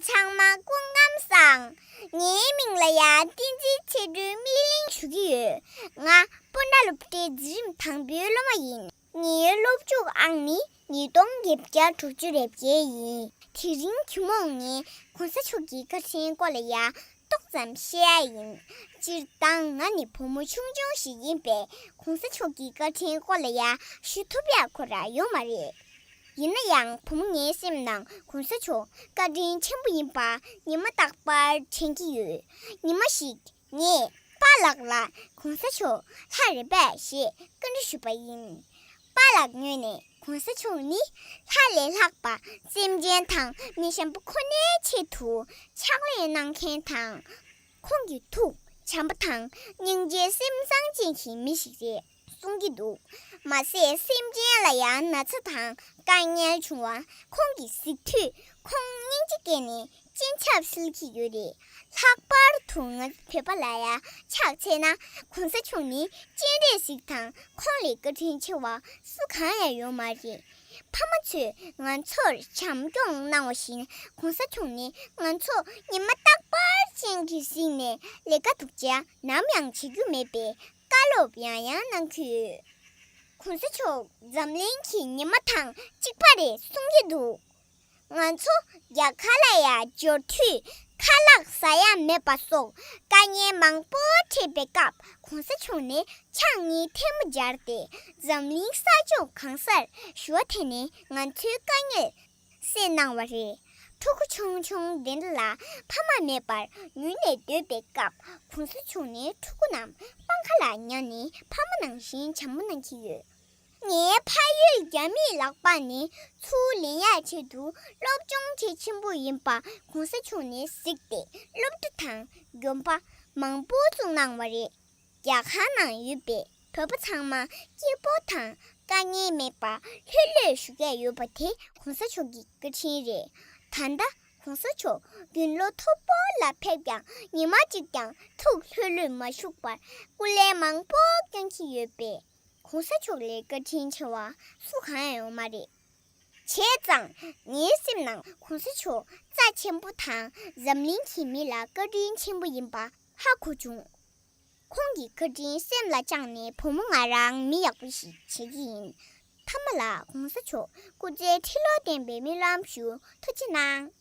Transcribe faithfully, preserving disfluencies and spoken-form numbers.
ཚང་མ་སྐུ་ཁམས་བཟང་། ངའི་མིང་ལ་ཡ་བསྟན་འཛིན་ཚེ་སྒྲོན་སྨིན་གླིང་ཞུ་གི་ཡོད། ང་སྤུ་ན་སློབ་གྲྭའི་འཛིན་རིམ་དང་པོའི་སློབ་མ་ཡིན། ངའི་སློབ་ཕྲུག་ཨང་ནི་ཉིས་སྟོང་བརྒྱད་བརྒྱ་དྲུག་ཅུ་རེ་བརྒྱད་ཡིན། དེ་རིང་ཐུན་མོང་ངས་གོང་ས་མཆོག་གི་བཀའ་དྲིན་སྐོར་ལ་ཡ་ཏོག་ཙམ་བཤད་ཡ་ཡིན། སྤྱིར་བཏང་ང་ནི་བུ་མོ་ཆུང་ཆུང་ཞིག་ཡིན་པས་གོང་ས་མཆོག་གི་བཀའ་དྲིན་སྐོར་ལ་ཡ་ཞུ་ཐུབ་ཡ་ཁོ་ར་ཡོད་མ་རེད། ཡིན་ན་ཡང་བུ་མོ་ངའི་སེམས་ནང་གོང་ས་མཆོག་བཀའ་དྲིན་ཆེན་པོ་ཡིན་པ་ཉི་མ་རྟག་པར་དྲན་གྱི་ཡོད། ཉི་མ་ཞིག་ངས་པཱ་ལགས་ལ་གོང་ས་མཆོག་ལྷ་རེད་པས་ཞེས་བཀའ་འདྲི་ཞུས་པ་ཡིན། པཱ་ལགས་ངོས་ནས་གོང་ས་མཆོག་ནི་ལྷ་ལས་ལྷག་པ་སེམས་ཅན་དང་མི་གཞན་པ་ཁོ་ནའི་ཆེད་དུ་ཕྱག་ལས་གནང་མཁན་དང་། ཁོང་གི་ཐུགས་བྱམས་པ་དང་སྙིང་རྗེ་སེམས་བཟང་ཅན་གྱི་མི་ཞིག་རེད་གསུང་གི་འདུག་མ་ཟད་སེམས་ཅན་ལ་ཡང་ན་ཚ་དང་དཀའ་ངལ་བྱུང་བ་ཁོང་གིས་གཟིགས་དུས་ཁོང་སྙིང་རྗེ་སྐྱེས་ནས་སྤྱན་ཆབ་བསིལ་གྱི་ཡོད་རེད། ལྷག་པར་དུ་ང་བོད་པ་ལ་ཡ་ཕྱག་འཚལ་ན་གོང་ས་མཆོག་ནི་སྤྱན་རས་གཟིགས་དང་ཁོང་ལས་བཀའ་དྲིན་ཆེ་བ་སུ་གང་ཡང་ཡོད་མ་རེད། ཕ་མ་ཚོས་ང་ཚོར་བྱམས་སྐྱོང་གནང་བ་བཞིན་གོང་ས་མཆོག་ནི་ང་ཚོ་ཉི་མ་རྟག་པར་སྤྱན་གྱིས་གཟིགས་ནས་ལས་ཀ་སྡུག་ཅག་ནམ་ཡང་བྱེད་རྒྱུ་མེད་པའི་བཀའ་སློབ་ཡང་ཡང་གནང་གི་ཡོད། གོང་ས་མཆོག་འཛམ་གླིང་གི་ཉི་མ་དང་གཅིག་པ་རེད་གསུང་གི་འདུག་ང་ཚོ་རྒྱ་གར་ལ་ཡ་འབྱོར་དུས་ཁ་ལག་ཟ་ཡ་མེད་པ་སོགས་དཀའ་ངལ་མང་པོ་འཕྲད་པའི་སྐབས་གོང་ས་མཆོག་ནས་ཕྱག་གཉིས་ཐལ་མོ་སྦྱར་ཏེ་འཛམ་གླིང་ས་ཕྱོགས་གང་སར་བཞུགས་ཐད་ནས་ང་ཚོའི་དཀའ་ངལ་སེལ་གནང་བ་རེད། ཕྲུ་གུ་ཆུང་ཆུང་དེ་འདྲ་ལ་ཕ་མ་མེད་པར་ཡུལ་ནས་སྡོད་པའི་སྐབས་གོང་ས་མཆོག་ནས་ཕྲུ་གུ་རྣམས་པང་ཁ་ལ་ཉར་ནས་ཕ་མ་ནང་བཞིན་བྱམས་པོ་གནང་གི་ཡོད། ངའི་ཕ་ཡུལ་རྒྱ་མིའི་ལག་པ་ནས་ཚུར་ལེན་ཡག་ཆེད་དུ་སློབ་སྦྱོང་གལ་ཆེན་པོ་ཡིན་པ་གོང་ས་མཆོག་ནས་གཟིགས་ཏེ་སློབ་གྲྭ་དང་དགོན་པ་མང་པོ་བཙུགས་གནང་བ་རེད། རྒྱ་གར་ནང་ཡོད་པའི་བོད་པ་ཚང་མ་སྐྱིད་པོ་དང་དཀའ་ངལ་མེད་པར་ལྷོད་ལྷོད་བཞུགས་ཡག་ཡོད་པ་དེ་གོང་ས་མཆོག་གི་བཀའ་དྲིན་རེད། ད་ལྟ་གོང་ས་མཆོག་དགུང་ལོ་མཐོ་པོ་ལ་ཕེབས་ཀྱང་ཉི་མ་གཅིག་ཀྱང་ཐུགས་ལྷོད་ལྷོད་མ་བཞུགས་པར་སྐུ་ལས་མང་པོ་བསྐྱོན་གྱི་ཡོད་པས། གོང་ས་མཆོག་ལས་བཀའ་དྲིན་ཆེ་བ་སུ་གང་ཡང་ཡོད་མ་རེད། བྱས་ཙང་ངའི་སེམས་ནང་གོང་ས་མཆོག་རྩ་ཆེན་པོ་དང་འཛམ་གླིང་གི་མི་ལ་བཀའ་དྲིན་ཆེན་པོ་ཡིན་པ་ཧ་གོ་བྱུང་། ཁོང་གི་བཀའ་དྲིན་སེམས་ལ་བཅངས་ནས་བུ་མོ་ང་རང་མི་ཡག་པོ་ཞིག་བྱེད་ཀྱི་ཡིན། མཐའ་མ་ལ་གོང་ས་མཆོག་སྐུ་ཚེ་ཁྲི་ལོ་བརྟན་པའི་སྨོན་ལམ་ཞུ། ཐུགས་རྗེ་གནང་།